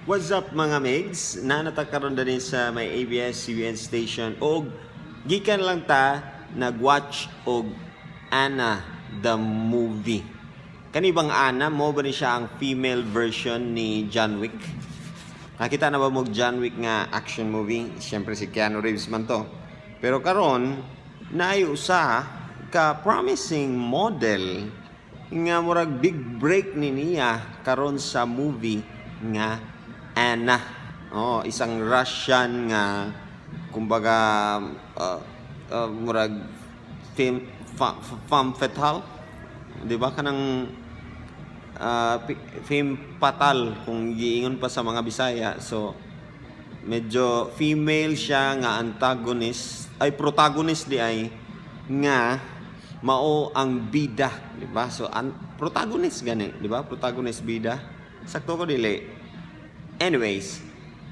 What's up, mga migs? Naa na ta karon diri sa may ABS-CBN station og gikan lang ta nag-watch og Anna the Movie. Kani bang Anna mao ba ni siya ang female version ni John Wick? Nakita na ba mo John Wick nga action movie? Siyempre si Keanu Reeves man to. Pero karon naay usa ka promising model nga murag big break ni niya karon sa movie nga Anna. Oh, isang Russian nga kumbaga murag femme femme fatale. Di ba kanang femme fatale kung giingon pa sa mga Bisaya? So medyo female siya nga antagonist, ay, protagonist di ay, nga mao ang bida, di ba? So protagonist gani, di ba? Protagonist, bida. Sakto ko, dili? Anyways,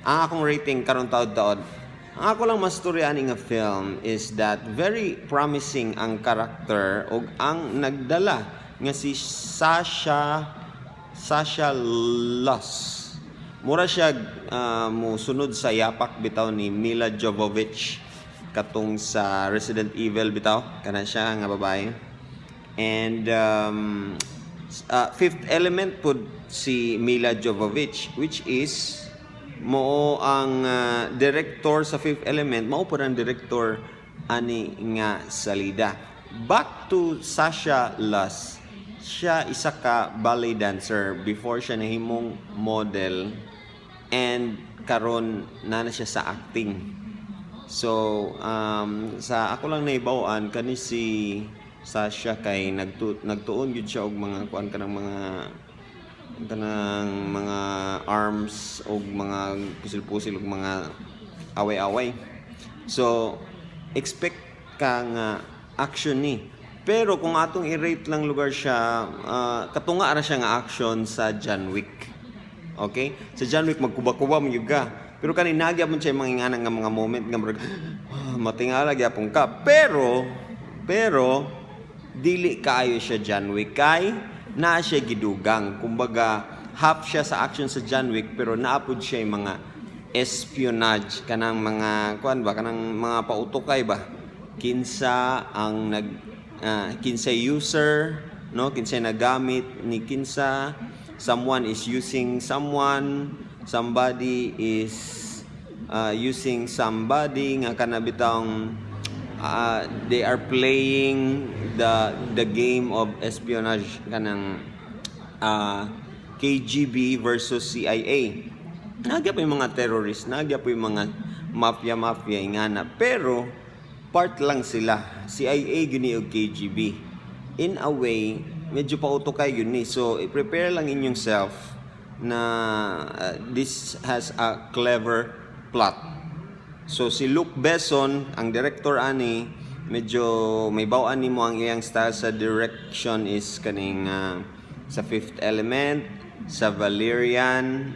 ang akong rating karon taod-taod, ang ako lang mastorya ani nga film is that very promising ang character ug ang nagdala nga si Sasha Sasha Luss. Mura siya musunod sa yapak bitaw ni Milla Jovovich katong sa Resident Evil bitaw, kana siya nga babae. And Fifth Element pud si Milla Jovovich, which is mao ang director sa Fifth Element, mao pud ang director ani nga salida. Back to Sasha Luss, siya isa ka ballet dancer before siya nahimong model and karon naa na siya sa acting. So, sa ako lang naibaw-an, kani si Sasha kay nagtuon gyud siya og mga kuan, kanang mga arms og mga pusil-pusil og mga away-away. So, expect ka nga action ni. Pero kung atong i-rate lang lugar siya, katunga ra siya nga action sa John Wick. Okay? Sa John Wick magkuba-kuba man gyud ka. Pero kani naa gyapon siya mga ingana nga mga moment nga murag matingala gyapon ka. Pero dili kaayo siya John Wick kay naa siya gidugang. Kumbaga half siya sa action sa John Wick, pero naa pud siya yung mga espionage, kanang mga kuan ba, kanang mga pautukay ba, kinsa ang nag kinsa user, no, kinsa nagamit ni kinsa, someone is using someone, somebody is using somebody nga kana bitawng they are playing the game of espionage, kanang KGB versus CIA. Naa gyapoy mga terrorist, naa gyapoy mga mafia-mafia ingana. Pero part lang sila. CIA gyud og KGB. In a way, medyo pautukay gyud ni. So, i-prepare lang inyong self na this has a clever plot. So si Luc Besson, ang director ani, medyo mahibaw-an nimo ang iyang style sa direction is kaning sa Fifth Element, sa Valerian,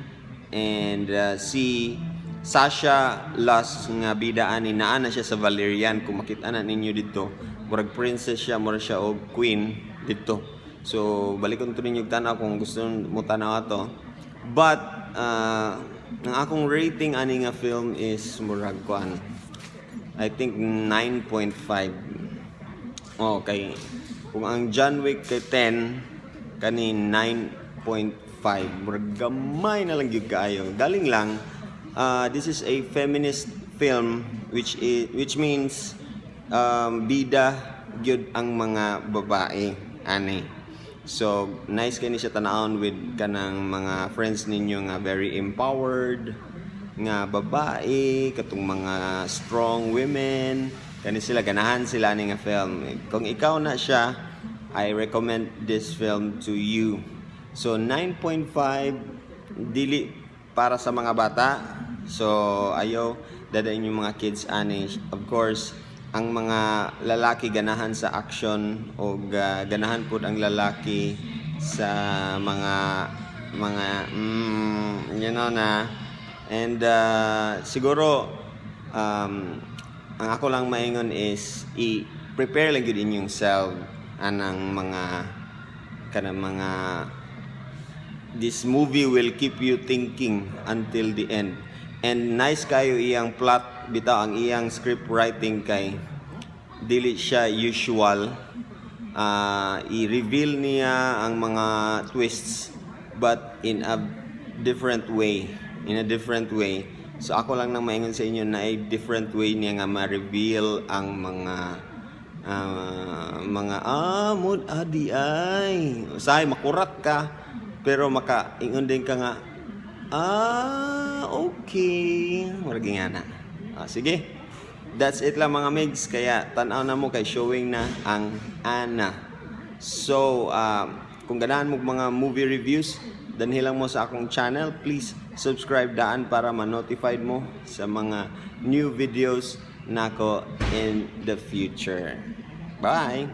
and si Sasha Luss nga bida ani, naa na siya sa Valerian. Kung makita na ninyo dito, murag princess siya, murag siya og queen dito. So balikon to ninyo tanaw kung gusto mo tanaw ato. But ang akong rating ani nga film is murag kuan, I think 9.5. Okay. Kung ang John Wick kay 10, kani 9.5. Murag gamay na lang gyud kaayo. Galing lang, this is a feminist film, which means bida gyud ang mga babae ani. So nice kay ni siya tanawon with kanang mga friends ninyo nga very empowered nga babae, katong mga strong women, kani sila ganahan sila ani nga film. Kung ikaw na siya, I recommend this film to you. So 9.5, dili para sa mga bata. So ayaw dadain yung mga kids ani. Of course, ang mga lalaki ganahan sa action o ganahan pud ang lalaki sa mga na and siguro ang ako lang maingon is i-prepare lang gyud inyong self anang mga kanang mga This movie will keep you thinking until the end. And nice kayo iyang plot bitaw, ang iyang script writing, kay dili siya usual. I-reveal niya ang mga twists, but in a different way, in a different way. So ako lang nang maingon sa inyo na a different way niya nga ma-reveal ang mga mood adi ay usahay makurat ka, pero maka ingon din ka nga, "Ah, okay," murag nga na. Ah, sige. That's it lang, mga migs. Kaya tanaw na mo kay showing na ang Ana. So, kung ganahan mo mga movie reviews, danhi lang mo sa akong channel. Please subscribe daan para ma-notified mo sa mga new videos nako in the future. Bye!